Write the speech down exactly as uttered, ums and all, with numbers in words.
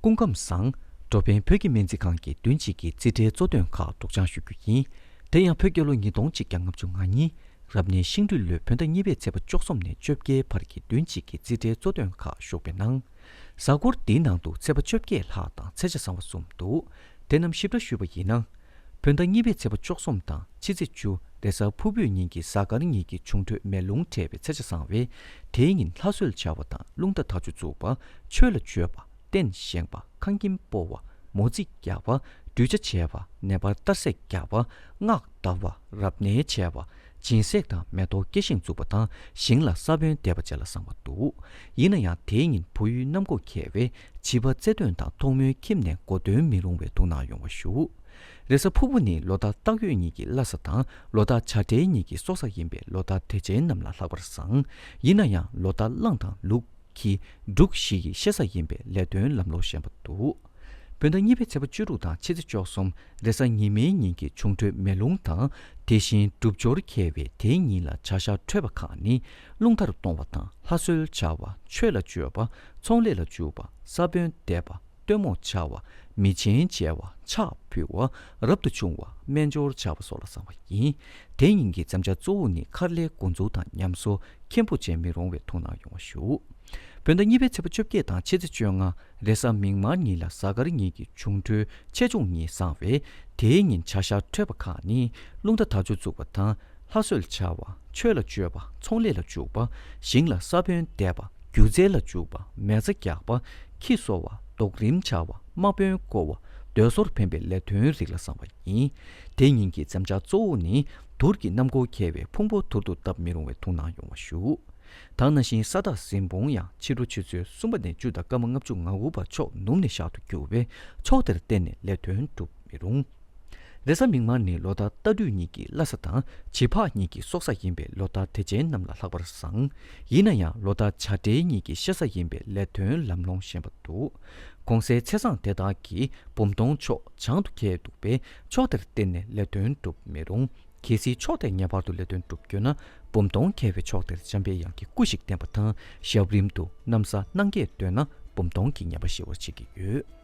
སྐུ་ཁམས་བཟང་། འགྲོ་ཕན་བོད་ཀྱི་སྨན་རྩིས་ཁང་གི་བདུན་གཅིག་གི་རྩིས་ཁྲའི་གཙོ་དོན་ཁག་སྒྲོག་སྦྱང་ཞུ་རྒྱུ་ཡིན། དེ་ཡང་བོད་རྒྱལ་ལོ་ཉིས་སྟོང་གཅིག་བརྒྱ་ལྔ་བཅུ་ང་གཉིས། རབ་གནས་ཤིང་སྦྲུལ་ལོའི་བོད་ཟླ་གཉིས་པའི་ཚེས་པ་བཅུ་གསུམ་ནས་བཅོ་བརྒྱད་བར་གྱི་བདུན་གཅིག་གི་རྩིས་ཁྲའི་གཙོ་དོན་ཁག་ཞུགས་པའི་ནང་། གཟའ་འཁོར་འདིའི་ནང་དུ་ཚེས་པ་བཅོ་བརྒྱད་ལྷག་དང་ཚེས་ཆ་བཟང་བ་གསུམ་འདུག་དེ་རྣམས་ཞིབ་ཕྲ་ཞུས་པ་ཡིན་ན། བོད་ཟླ་གཉིས་པའི་ཚེས་པ་བཅུ་གསུམ་དང་ཕྱི་ཚེས་བཅུ་རེས་གཟའ་ཕུར་བུའི་ཉིན་གྱི་གཟའ་སྐར་གཉིས་ཀྱི་འབྱུང་འཕྲོད་མེ་རླུང་འཕྲད་པའི་ཚེས་ཆ་བཟང་བས། དེའི་ཉིན་ལྷ་གསོལ་བྱ་བ་དང་རླུང་རྟ་དར་ལྕོག་འཛུགས་པ། ཆོས་ལ་སྤྱོད་པ། རྟེན་བཞེངས་པ། ཁང་ཁྱིམ་སྤོ་བ། མོ་རྩིས་རྒྱག་པ། གདུལ་བྱ་བྱེད་པ། ནད་པར་གཏར་སྲེག་རྒྱག་པ། སྔགས་བཟླ་བ། རབ་གནས་བྱ་བ། སྦྱིན་སྲེག་དང་མེ་ཏོག་སྐྱེ་ཤིང་འཛུགས་པ་དང་ཞིང་ལ་ས་བོན་འདེབས་པ་བཅས་ལ་བཟང་བ་འདུག་ཡིན་ན་ཡང་དེའི་ཉིན་བུ་ཡུལ་གནམ་སྒོ་ཁེལ་བས་བྱིས་པ་བརྩེ་འདོད་དང་ཐོག་མོའི་ཁྱིམ་ནས་མགོ་འདོན་མི་རུང་བའི་དུག་སྣང་ཡོང་བ་ཞུ། རེས་གཟའ་ཕུར་བུ་ནི་ལོ་ཟླ་སྟག་ཡོས་གཉིས་ཀྱི་བླ་གཟའ་དང་ལོ་ཟླ་བྱ་སྤྲེལ་གཉིས་ཀྱི་སྲོག་གཟའ་ཡིན་པས་ལོ་ཟླ་དེ་ཅན་རྣམས་ལ་ལྷག་པར་བཟང་། ཡིན་ན་ཡང་ལོ་ཟླ་གླང་དང་ལུག་གི་འབྲུག་བཞི་ཡི་གཤེད་གཟའ་ཡིན་པས་ལས་དོན་ལམ་ལྷོང་ཞན་པ་འདུག་བོད་ཟླ་གཉིས་པའི་ཚེས་པ་བཅུ་དྲུག་དང་ཕྱི་ཚེས་བཅུ་གསུམ་རེས་གཟའ་ཉི་མའི་ཉིན་གྱི་འབྱུང་འཕྲོད་མེ་རླུང་དང་། དེ་བཞིན་སྒྲུབ་སྦྱོར་འཁེལ་བས་དེའི་ཉིན་ལ་བྱ་ཤ་འཕྲོད་པ་ཁག་ནི་རླུང་རྟར་གཏོང་བ་དང་ལྷ་གསོལ་བྱ་བ། ཆོས་ལ་སྤྱོད་པ། ཚོང་ལས་ལ་འཇུག་པ། ས་བོན་འདེབས་པ། སྟོན་མོ་བྱ་བ། མི་ཆེན་བྱ་བ། ཕྱག་ཕུལ་བ། རབ་ཏུ་བྱུང་བ། སྨན་སྦྱོར་བྱ་བ་སོགས་ལ་བཟང་བ་ཡིན། དེ་ཉིན་གྱི་འཛོམས་བྱ་གཙོ་བོ་ནི་མཁར་ལའི་འགོ་འཛུགས་དང་ཉམས་གསོ། མཁན་པོ་བཅས་མི་རུང་བའི་དུག་སྣང་ཡོང་བ་ཞུ། བོད་ཟླ་གཉིས་པའི་ཚེས་པ་བཅོ་བརྒྱད་དང་ཕྱི་ཚེས་བཅོ་ལྔ་རེས་གཟའ་མིག་དམར་ཉིན་ལ་གཟའ་སྐར་གཉིས་ཀྱི་འབྱུང་འཕྲོད་ཆེ་ཆུང་གཉིས་བཟང་བས། དེའི་ཉིན་བྱ་ཤ་འཕྲོད་པ་ཁག་ནི་རླུང་རྟ་དར་ལྕོག་འཛུགས་པ་དང་། ལྷ་གསོལ་བྱ་བ། ཆོས་ལ་སྤྱོད་པ། ཚོང་ལས་ལ་འཇུག་པ། ཞིང་ལ་ས་བོན་འདེབས་པ། སྒྱུ་རྩལ་ལ་འཇུག་པ། མེ་བཙའ་རྒྱག་པ། ཁྱི་གསོ་བ། རྡོག་རིམ་བྱ་བ། དམག་དཔོན་བསྐོ་བ། སྡོད་སོར་འཕེན་པའི་ལས་དོན་རིགས་ལ་བཟང་བ་ཡིན། དེ་ཉིན་གྱི་འཛོམས་བྱ་གཙོ་བོ་ནི་དུར་གྱི་གནམ་སྒོ་ཁེལ་བས་ཕུང་པོ་དུར་དུ་བཏབ་མི་རུང་བའི་དུག་སྣང་ཡོང་བ་ཞུ། ད་ག་ནང་བཞིན་ས་བདག་གཟིམ་དཔོན་ཡང་ཕྱི་དྲོ་ཆུ་ཚོད་གསུམ་པ་ནས་བཅུ་དང་སྐར་མ་ལྔ་བཅུ་ང་དགུ་བར་ཕྱོགས་ནུབ་ནས་ཤར་དུ་རྒྱུ་བས་ཕྱོགས་དེར་གཏན་ནས་ལས་དོན་སྒྲུབ་མི་རུང་། རེས་གཟའ་མིག་དམར་ནི་ལོ་ཟླ་རྟ་སྦྲུལ་གཉིས་ཀྱི་བླ་གཟའ་དང་བྱི་ཕག་གཉིས་ཀྱི་སྲོག་གཟའ་ཡིན་པས་ལོ་ཟླ་དེ་ཅན་རྣམས་ལ་ལྷག་པར་བཟང་། ཡིན་ན་ཡང་ལོ་ཟླ་བྱ་སྤྲེལ་གཉིས་ཀྱི་གཤེད་གཟའ་ཡིན་པས་ལས་དོན་ལམ་ལྷོང་ཞན་པ་འདུག་གོང་གསལ་ཚེས་བཟང་དེ་དག་གིས་འབུམ་སྟོང་ཕྱོགས་བྱང་དུ་ཁེལ་འདུག་པས་ཕྱོགས་དེར་གཏན་ནས་ལས་དོན་སྒྲུབ་མི་རུང་། གལ་སྲིད་ཕྱོགས་དེར་ངེས་པར་དུ་ལས་དོན་སྒྲུབ་དགོས་ན། འབུམ་སྟོང་ཁེལ་བའི་ཕྱོགས་དེར་འཇམ་པའི་དབྱངས་ཀྱི་སྐུ་ཞིག་བསྟན་པ་དང་། ཞབས་རིམ་དུ་ན་བཟའ་གནང་གས་འདོད་ན་འབུམ་སྟོང་གི་ངེས་པ་ཞི་བར་བྱེད་ཀྱི་ཡོད།